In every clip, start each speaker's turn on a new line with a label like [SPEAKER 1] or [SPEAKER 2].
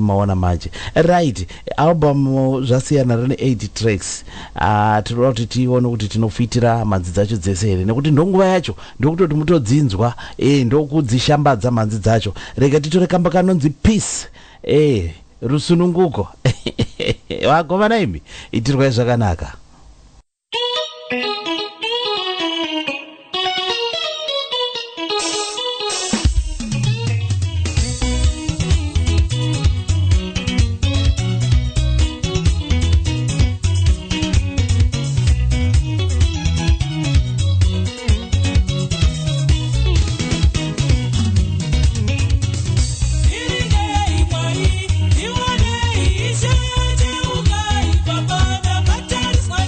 [SPEAKER 1] Maona manje, right, album zvasiyana, rine 8 tracks. Tinoda kuti tione kuti tinofitira mhanzi dzacho dzese here, nekuti ndonguva yacho ndokutoti mutodzinzwa, ndokudzishambadza mhanzi dzacho. Rega titore kamba kanonzi Peace, rusununguko. Vakomana imi, itirwai zvakanaka.
[SPEAKER 2] Tirinei Mwari, tionei Ishe, cheukai Baba, ndakatariswa.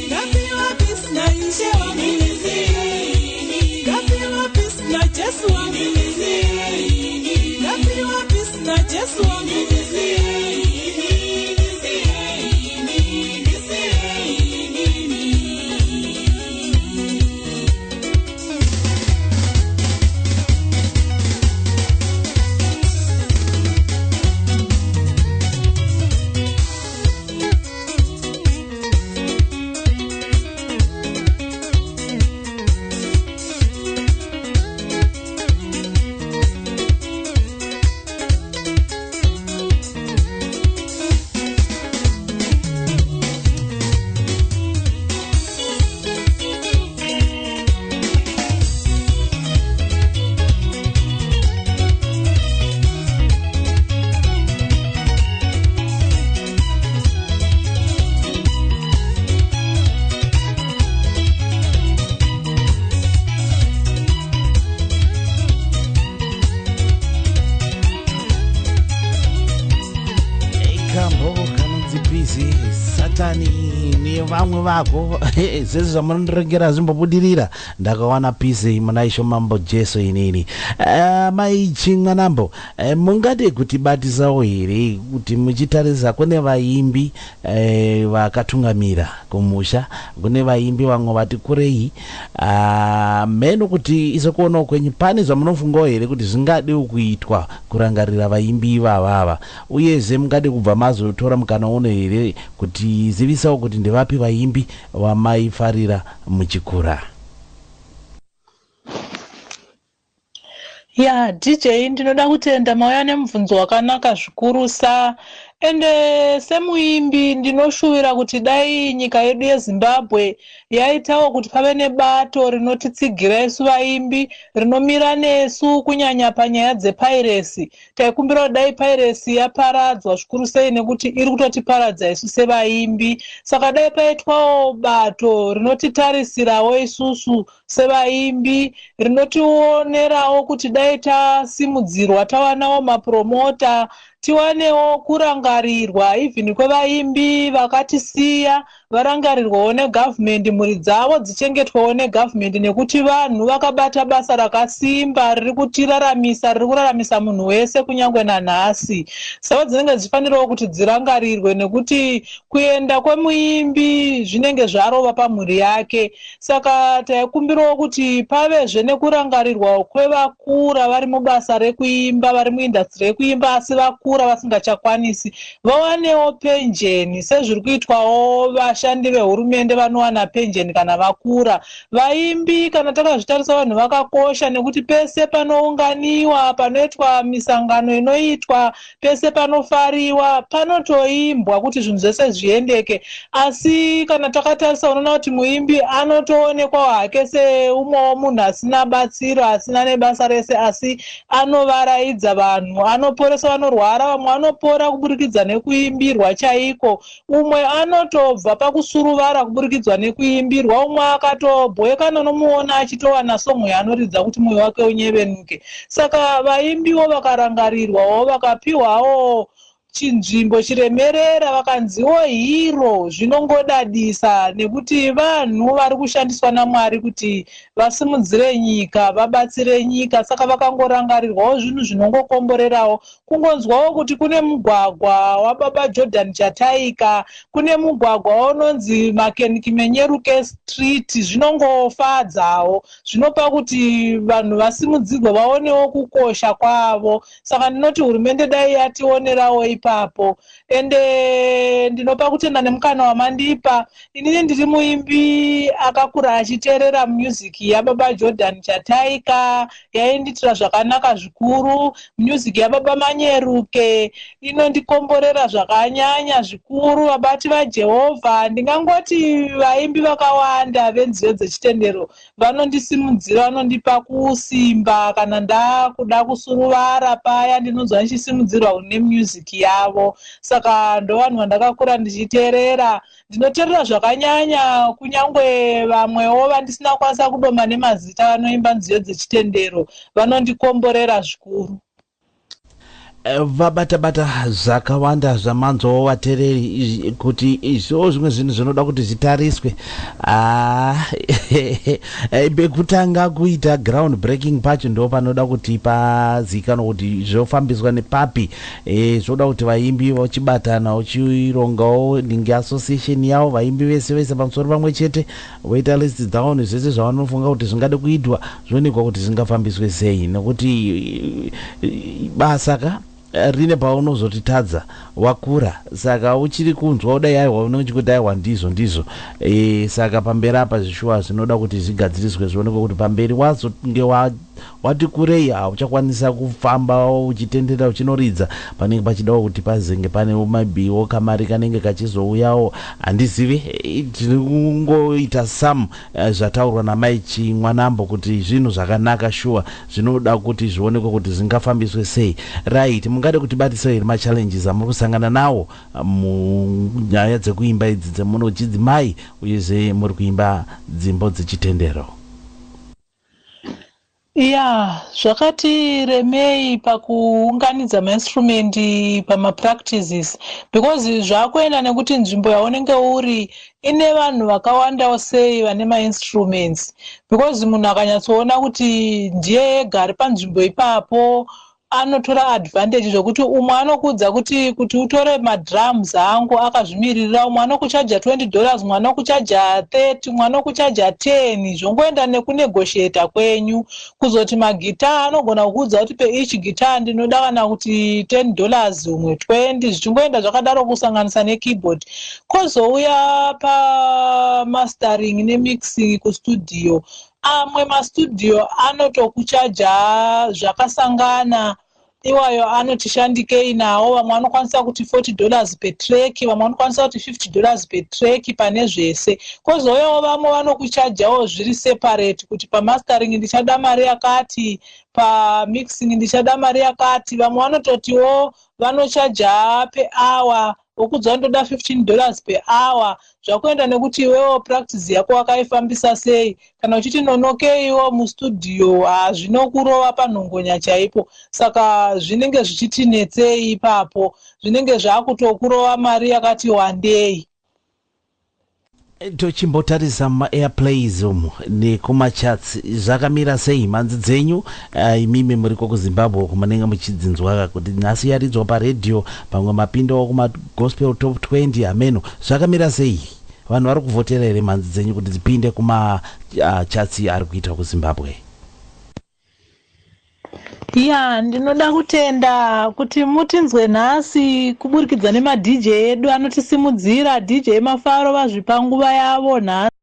[SPEAKER 2] Ndapiwa peace naIshe wangu. Ndapiwa peace naJesu wangu. Ndapiwa peace naJesu wangu.
[SPEAKER 1] Kambo kanonzi Peace. Satani nevamwe vako, zvese zvamunondorengera zvimbobudirira. Ndakawana peace muna Ishe Mambo Jesu inini. Mai Chimwanambo, mungade kutibatisawo here kuti muchitarisa kune vaimbi vakatungamira kumusha, kune vaimbi vamwe vati kurei, mheno kuti isekuonawo kwenyu pane zvamunofungawo here kuti zvingade kuitwa kurangarira vaimbi ivavava? Uyezve mungade kubva mazotora mukana uno here kuti zivisawo kuti ndevapi vaimbi vamaifarira muchikura?
[SPEAKER 3] Ya, DJ, ndinoda kutenda, mauya nemubvunzo wakanaka zvikurusa. Ende semuimbi ndinoshuvira kuti dai nyika yedu yeZimbabwe yaitawo kuti pave nebato rinotitsigira isu vaimbi, rinomira nesu, kunyanya panyaya dzepiracy. Taikumbira kuti dai piracy yaparadzwa zvikuru sei, nekuti iri kutotiparadza isu sevaimbi. Saka dai paitwawo bato rinotitarisirawo isusu sevaimbi, rinotionerawo kuti dai tasimudzirwa, tawanawo mapromoter, tiwanewo kurangarirwa, even kwevaimbi vakatisiya varangarirwawo negavhumendi, mhuri dzavo dzichengetwawo negavhumendi, nekuti vanhu vakabata basa rakasimba riri kutiraramisa, riri kuraramisa munhu wese kunyange nanhasi. Saka dzinenge dzichifanirawo kuti dzirangarirwe, nekuti kuenda kwemuimbi zvinenge zvarova pamhuri yake. Saka taikumbirawo kuti pavezve nekurangarirwa kwevakura vari mubasa rekuimba, vari muindustry yekuimba, asi vakura vasingachakwanisi, vawanewo penjeni sezviri kuitwawo vashandi vehurumende vanowana penjeni kana vakura. Vaimbi, kana takazvitarisa, vanhu vakakosha, nekuti pese panounganiwa, panoitwa misangano inoitwa, pese panofariwa, panotoimbwa kuti zvinhu zvese zviendeke. Asi kana takatarisa, unoona kuti muimbi anotoonekwawo hake seumwewo munhu asina batsiro, asina nebasa rese, asi anovaraidza vanhu, anoporesa vanorwara. Vamwe vanopora kuburikidza nekuimbirwa chaiko. Umwe anotobva pakusuruvara kuburikidzwa nekuimbirwa. Umwe akatobhoekana, unomuona achitowana song yaanoridza kuti mwoyo wake unyevenuke. Saka vaimbiwo vakarangarirwawo, vakapiwawo chinzvimbo chiremerera, vakanziwo hero, zvinongodadisa, nekuti vanhu vari kushandiswa naMwari kuti vasimudzire nyika, vabatsire nyika. Saka vakangorangarirwawo, zvinhu zvinongokomborerawo. Kungonzwawo kuti kune mugwagwa waBaba Jordan Chataika, kune mugwagwa unonzi Makeniki Menyeruke Street, zvinongofadzawo, zvinopa kuti vanhu vasimudzirwe, vaonewo kukosha kwavo. Saka ndinoti hurumende dai yationerawo ipapo. Ende ndinopa kutenda nemukana wamandipa. Inini ndiri muimbi akakura achiteerera music yaBaba Jordan Chataika, yaindiitira zvakanaka zvikuru. Music yaBaba Manyeruke inondikomborera zvakanyanya zvikuru. Vabati vaJehovha, ndingangoti vaimbi vakawanda venziyo dzechitendero vanondisimudzira, vanondipa kusimba. Kana ndakuda kusuruvara paya, ndinonzwa ndichisimudzirwa nemusic yavo. Saka ndovanhu vandakakura ndichiteerera, ndinoteerera zvakanyanya, kunyange vamwewo vandisina kukwanisa kudoma nemazita vanoimba nziyo dzechitendero, vanondikomborera zvikuru.
[SPEAKER 1] Vabata-bata zvakawanda zvamanzwawo vateereri, kuti izvo zvimwe zvinhu zvinoda kuti zvitariswe. Ah, pekutanga kuita ground breaking pacho ndo panoda kuti pazikanwa kuti zvofambiswa nepapi. Zvoda kuti vaimbi vachibatana, uchirongawo ninge association yavo, vaimbi vese vese pamusoro pamwe chete, voita list dzavo nezvese zvavanofunga kuti zvingade kuitwa, zvionekwa kuti zvingafambiswe sei, nekuti basa ka rine paunozotitadza wakura. Saka uchiri kunzwa kudai, aiwa, unenge uchikuti aiwa, ndizvo ndizvo. Saka pamberi apa zvishuwa zvinoda kuti zvigadziriswe, zvionekwe kuti pamberi wazonge wati kurei, hauchakwanisa kufamba uchitendera uchinoridza. Panenge pachidawo kuti pazenge pane maybewo kamari kanenge kachizouyawo. Handizivi, tiri kungoita some zvataurwa namai Chimwanambo kuti zvinhu zvakanaka shuwa, zvinoda kuti zvionekwe kuti zvingafambiswe sei. Right, mungade kutibatisa here machallenges amuri kusangana nawo munyaya dzekuimba idzi dzemuno chidzimai, uyezve muri kuimba dzimbo dzechitendero?
[SPEAKER 3] Ya, zvakati remei pakuunganidza mainstrumendi pamapractices, because zvakuenda nekuti nzvimbo yaunenge uri ine vanhu vakawandawo sei vane mainstruments, because munhu akanyatsoona kuti ndiye ega ari panzvimbo ipapo, anotora advantage, zvokuti umwe anokuudza kuti utore madrums angu akazvimiririra, umwe anokuchaja $20, umwe anokuchaja 30, umwe anokuchaja 10, zvongoenda nekunegotiata kwenyu. Kuzoti magita, anogona kukuudza kuti peeach guitar ndinoda kana kuti $10, umwe 20, zvichingoenda zvakadaro, kusanganisa nekeyboard. Kwozouya pamastering nemixing kustudio, amwe mastudio anotokuchaja zvakasangana, iwayo anotishandikei nawo. Vamwe vanokwanisa kuti $40 petrack, vamwe vanokwanisa kuti $50 petrack pane zvese. Kwozouyawo vamwe vanokuchajawo zviri separate, kuti pamastering ndichada mari yakati, pamixing ndichada mari yakati. Vamwe vanototiwo vanochaja pehour, wokudza ndoda $15 pehour. Zvakuenda nekuti iwewo practice yako wakaifambisa sei. Kana uchiti nonokeiwo mustudio, hazvinokurova panhongonya chaipo. Saka zvinenge zvichitinetsei ipapo, zvinenge zvakutokurova mari yakati wandei.
[SPEAKER 1] Tochimbotarisa mumaairplays umu nekumacharts, zvakamira sei mhanzi dzenyu? Imimi muriko kuZimbabwe uku, munenge muchidzinzwa kuti nhasi yaridzwa paredhiyo, pamwe mapindawo kumagospel top 20, hameno zvakamira sei? Vanhu vari kuvhotera here mhanzi dzenyu kuti dzipinde kumacharts ari kuitwa kuZimbabwe?
[SPEAKER 3] Ya, ndinoda kutenda kuti mutinzwe nhasi kuburikidza nemaDJ edu anotisimudzira, DJ Mafaro, vazvipa nguva yavo nhasi.